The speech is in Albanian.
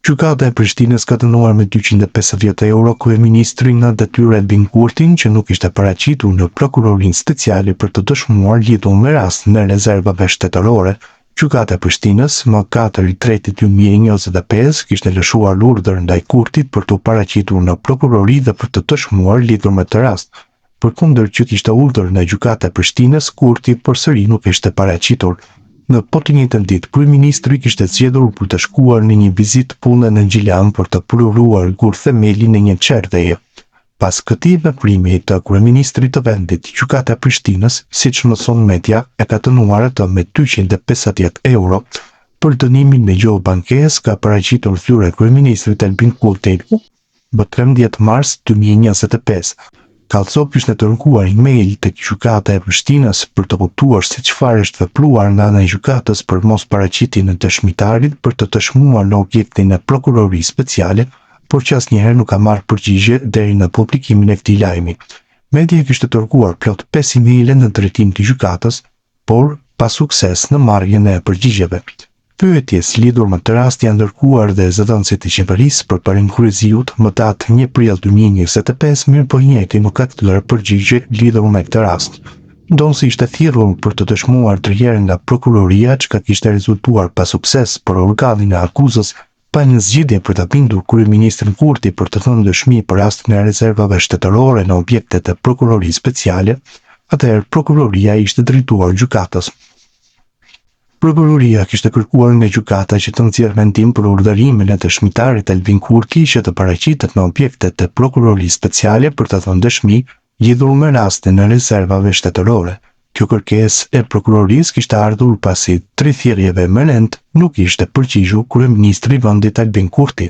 Gjykata e Prishtinës ka dënuar me 250 euro kryeministrin në detyrë Albin Kurtin që nuk ishte paraqitur në Prokurorinë Speciale për të dëshmuar lidhur me rastin e rezervave shtetërore. Gjykata e Prishtinës, më 4.3.2025, kishte lëshuar urdhër ndaj Kurtit për t'u paraqitur në prokurori dhe për të dëshmuar lidhur me këtë rast. Përkundër që kishte urdhër nga Gjykata e Prishtinës, Kurti përsëri nuk ishte paraqitur. Në po të njëjtën ditë, kryeministri kishte zgjedhur për të shkuar në një vizitë pune në Gjilan për të përuruar gurthemelin e një çerdheje. Pas këtij veprimi të kryeministrit të vendit, Gjykata e Prishtinës, siç mëson media, e ka dënuar atë me 250 euro. Për dënimin me gjobë ankesë ka paraqitur zyra e kryeministrit Albin Kurti. Më 13 mars 2025, Kallxo kishte dërguar email tek Gjykata e Prishtinës për të kuptuar se çfarë është vepruar nga ana e gjykatës për mosparaqitjen e dëshmitarit për të dëshmuar në objektin e Prokurorisë Speciale, por që asnjëherë nuk ka marrë përgjigje deri në publikimin e këtij lajmi. Media kishte dërguar plot 5 emaile në drejtim të gjykatës, por pa sukses në marrjen e përgjigjeve. Pyetjes lidhur me këtë rast janë dërguar dhe zëdhënësit të qeverisë Përparim Kryeziut më datë 1 prill 2025, mirëpo i njëjti nuk ka kthyer përgjigje lidhur me këtë rast. Ndonëse ishte thirrur për të dëshmuar tri herë nga prokuroria, çka kishte rezultuar pa sukses për organin e akuzës, pa një zgjidhje për ta bindur kryeministrin Kurti për të dhënë dëshmi për rastin e rezervave shtetërore në objektet e Prokurorisë Speciale, atëherë prokuroria i ishte drejtuar gjykatës. Prokuroria kishte kërkuar nga gjykata që të nxjerrë vendim për urdhërimin e dëshmitarit Albin Kurti që të paraqitet në objektet e Prokurorisë Speciale për të dhënë dëshmi lidhur me rastin e rezervave shtetërore. Kjo kërkesë e prokurorisë kishte ardhur pasi tri thirrjeve me rend nuk ishte përgjigjur kryeministri i vendit Albin Kurti.